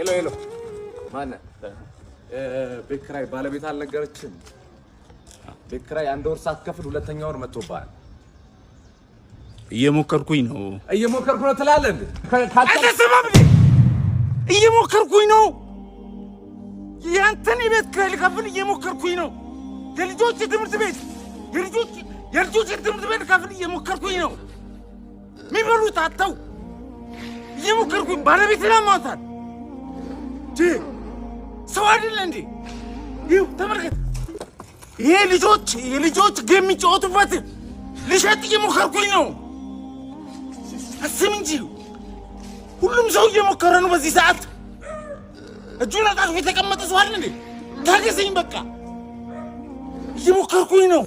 Hello hello፣ ማነህ? ቤት ኪራይ ባለቤት አልነገረችም? ቤት ኪራይ አንድ ወር ሳትከፍል ሁለተኛ ወር መጥቶብሃል። እየሞከርኩኝ ነው። እየሞከርኩ ነው ትላለህ እንዴ? አልተሰማም እንዴ? እየሞከርኩኝ ነው። ያንተን የቤት ኪራይ ልከፍል እየሞከርኩኝ ነው። የልጆች ትምህርት ቤት የልጆች ትምህርት ቤት ልከፍል እየሞከርኩኝ ነው። የሚበሉት አጥተው እየሞከርኩኝ፣ ባለቤት ላማታል ሰው አይደለ እንዴ? ይኸው ተመልከት። ይሄ ልጆች የልጆች game የሚጫወቱበት ልሸጥ እየሞከርኩኝ ነው። አስብ እንጂ፣ ሁሉም ሰው እየሞከረ ነው። በዚህ ሰዓት እጁን አጣጥፎ የተቀመጠ ሰው አለ እንዴ? ታገሰኝ በቃ፣ እየሞከርኩኝ ነው።